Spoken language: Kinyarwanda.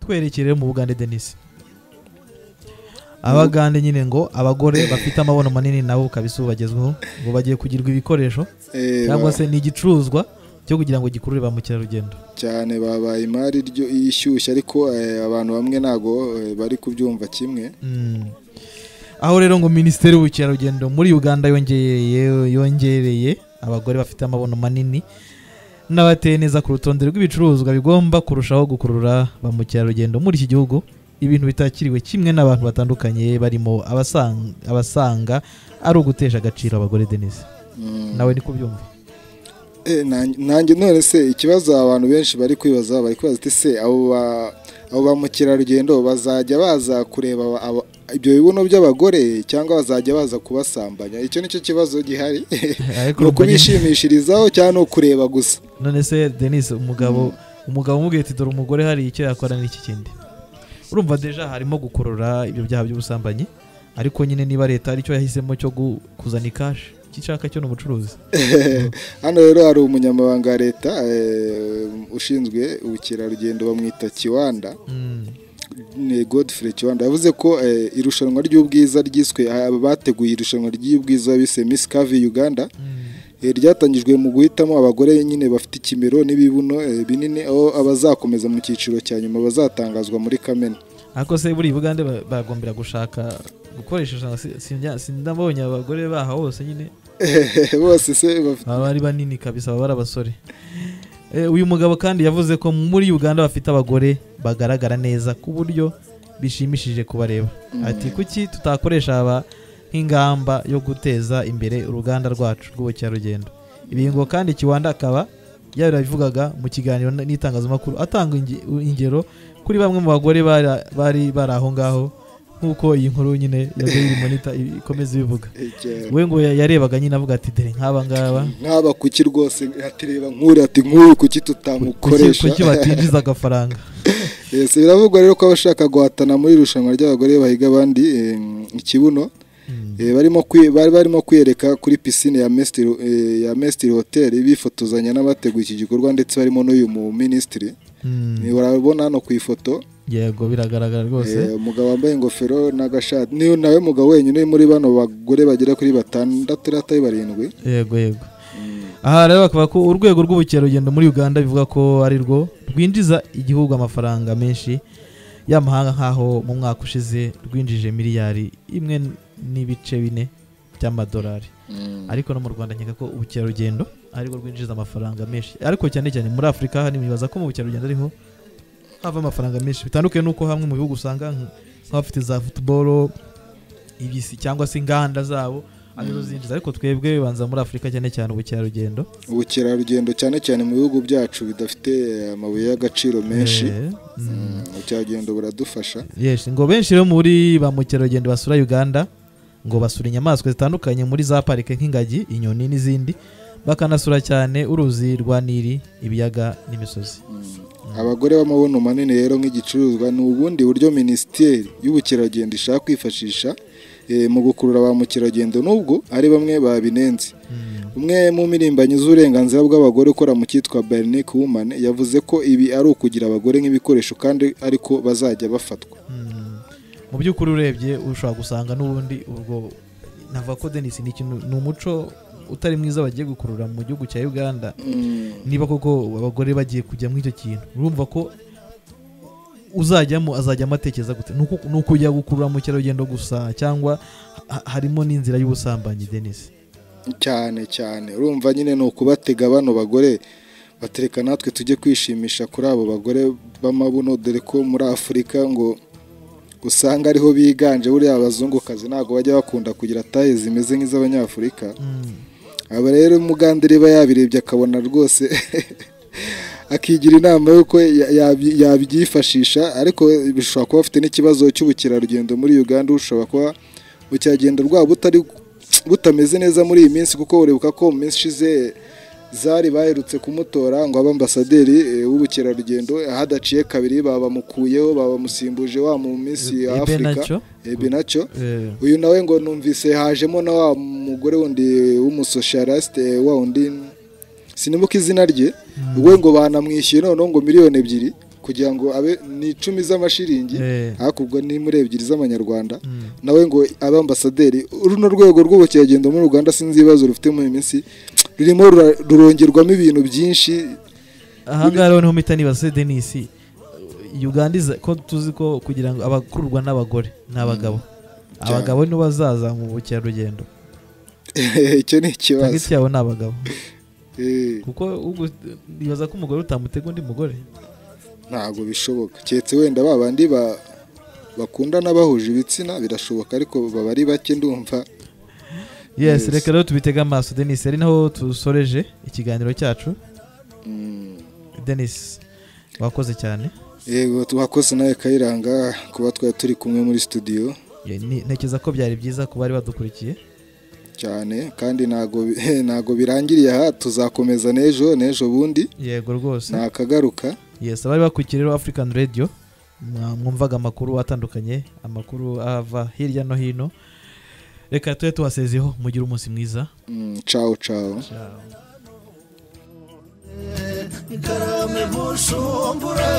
Twerekere mu Bugande, Denis. Abagande nyine ngo abagore bafite amabono manini nabo kabisa bagezweho, ngo bagiye kugirwa ibikoresho cyangwa se ni igicuruzwa cyo kugira ngo gikurure ba mukerarugendo. Cyane babaye imari ryo ishyushye, ariko abantu bamwe ntago bari kubyumva kimwe. Aho rero ngo Minisiteri y'Ubukerarugendo muri Uganda yongereye abagore bafite amabono manini n'abateye neza ku rutonde rw'ibicuruzwa bigomba kurushaho gukurura ba mukerarugendo muri iki gihugu, ibintu bitakiriwe kimwe n'abantu batandukanye barimo abasanga ari ugutesha agaciro abagore. Denis, nawe ni kubyumva? Nanjye none se ikibazo abantu benshi bari kwibaza, bari kwibaza ati se abo ba mukerarugendo bazajya baza kureba ibyo bibuno by'abagore cyangwa bazajya baza kubasambanya? Icyo nicyo kibazo gihari, ni ukubishimishirizaho cyangwa ni ukureba gusa? None se Denis, umugabo umubwiye ati dore umugore hari icyo yakora n'iki kindi, urumva deja harimo gukurura ibyo byaha by'ubusambanyi. Ariko nyine niba leta aricyo yahisemo cyo kuzana ikashi, icyo cyo ni ubucuruzi. Hano rero hari umunyamabanga wa leta ushinzwe ubukerarugendo bamwita Kiwanda, Godfrey Kiwanda, yavuze ko irushanwa ry'ubwiza ryiswe, bateguye irushanwa ry'ubwiza bise Miss Curvy Uganda, ryatangijwe mu guhitamo abagore nyine bafite ikimero n'ibibuno binini, aho abazakomeza mu cyiciro cya nyuma bazatangazwa muri Kamena. Ariko se buri Bugande bagombera gushaka gukoresha, sindabonye abagore baha hose nyine bose se baba ari banini kabisa, baba ari abasore. Uyu mugabo kandi yavuze ko muri Uganda bafite abagore bagaragara neza ku buryo bishimishije kubareba. Ati kuki tutakoresha aba nk'ingamba yo guteza imbere uruganda rwacu rw'ubukerarugendo. Ibi ngo kandi Kiwanda akaba yarabivugaga mu kiganiro n'itangazamakuru, atanga ingero kuri bamwe mu bagore bari bari aho ngaho, nk'uko iyi nkuru nyine ya Daily Monitor ikomeza ibivuga. We ngo yarebaga nyine avuga ati dore nk'aba ngaba, nk'aba kuki rwose, atireba nk'uri, ati nk'uyu kuki tutamukoresha, kuki batinjiza agafaranga. Yes, biravugwa rero ko abashaka guhatana muri irushanwa ry'abagore bahiga abandi ikibuno bari barimo kwiyereka kuri piscine ya Mestir Hotel, bifotozanya n'abateguye iki gikorwa, ndetse barimo n'uyu mu ministry. Ni urabona hano ku ifoto. Yego biragaragara rwose. Umugabo wambaye ingofero n'agashati, niyo nawe mugabo wenyine muri bano bagore bagera kuri 6 atari 7. Yego yego. Aha rero bakaba ko urwego rw'ubukerarugendo muri Uganda bivuga ko ari rwo rwinjiza igihugu amafaranga menshi y'amahanga, nkaho mu mwaka ushize rwinjije miliyari 1.4 by'amadolari. Ariko no mu Rwanda nkeka ko ubukerarugendo ariko rwinjiza amafaranga menshi, ariko cyane cyane muri Afrika hani nibaza ko mu bukerarugendo ariho hava amafaranga menshi, bitandukanye nuko hamwe mu bihugu usanga nk'abafite za football ibisi cyangwa se inganda zabo arizo zinjiza, ariko twebwe bibanza muri Afrika cyane cyane ubukerarugendo. Ubukerarugendo cyane cyane mu bihugu byacu bidafite amabuye y'agaciro menshi, ubukerarugendo buradufasha. Yes, ngo benshi rero muri ba mukerarugendo basura Uganda ngo basura inyamaswa zitandukanye muri za parike nk'ingagi, inyoni n'izindi, bakanasura cyane uruzi rwa Nili, ibiyaga n'imisozi. Abagore b'amabono manini rero nk'igicuruzwa ni ubundi buryo Minisiteri y'Ubukerarugendo ishaka kwifashisha mu gukurura ba mukerarugendo, nubwo ari bamwe babinenze. Umwe mu mirimbanyi z'uburenganzira bw'abagore ukora mu cyitwa Bionic Woman yavuze ko ibi ari ukugira abagore nk'ibikoresho kandi ariko bazajya bafatwa. Mu by'ukuri urebye ushobora gusanga n'ubundi ubwo navuga ko Denis ni ikintu, ni umuco utari mwiza bagiye gukurura mu gihugu cya Uganda. Niba koko abagore bagiye kujya muri icyo kintu, urumva ko uzajyamo azajyamo atekereza gute? Ni ukujya gukurura mukerarugendo gusa cyangwa harimo n'inzira y'ubusambanyi, Denis? Cyane cyane urumva nyine ni ukubatega bano bagore, batereka natwe tujye kwishimisha kuri abo bagore b'amabuno, dore ko muri Afurika ngo usanga ariho biganje. Buriya abazungukazi ntabwo bajya bakunda kugira taye zimeze nk'iz'abanyafurika. Aba rero umugande riba yabirebye akabona rwose akigira inama yuko yabyifashisha, ariko bishobora kuba afite n'ikibazo cy'ubukerarugendo muri Uganda, ushobora kuba ubukerarugendo rwabo butameze neza muri iyi minsi, kuko uribuka ko mu minsi ishize Zari baherutse kumutora ngo abe ambasaderi w'ubukerarugendo, hadaciye kabiri babamukuyeho babamusimbuje wa mu minsi ya Afrika Ebenacho. Uyu nawe ngo numvise hajemo na wa mugore wundi w'umusocialiste wa wundi sinibuka izina rye, we ngo banamwishyuye none ngo 2 miliyoni Kugira ngo abe ni 10 z'amashiringi, ariko ubwo ni muri 2 z'amanyarwanda, nawe ngo abe ambasaderi. Runo rwego rw'ubukerarugendo muri Uganda sinzi ibibazo rufite mu minsi, rurimo rurongerwamo ibintu byinshi. Aha ngaha rero niho mpita nibaza Denis, Uganda ko tuzi ko kugira ngo abakururwa n'abagore n'abagabo, abagabo nibo bazaza mu bukerarugendo. Icyo ni ikibazo. Target yabo ni abagabo. Kuko nibaza ko umugore utamutega undi mugore ntabwo bishoboka, keretse wenda babandi bakundana bahuje ibitsina birashoboka, ariko baba ari bake ndumva. Yes, reka rero tubitega amaso Denis, ari naho tusoreje ikiganiro cyacu. Denis, wakoze cyane. Yego, tuwakoze nawe Kayiranga kuba twari turi kumwe muri studio. Ntekereza ko byari byiza kuba bari badukurikiye cyane, kandi ntago birangiriye aha, tuzakomeza n'ejo bundi. Yego rwose, nakagaruka. Yes, abari bakurikiye rero African Radio, mwumvaga amakuru atandukanye, amakuru ava hirya no hino. Reka tube tubasezeho, mugire umunsi mwiza. Ciao ciao. Karame Bujumbura.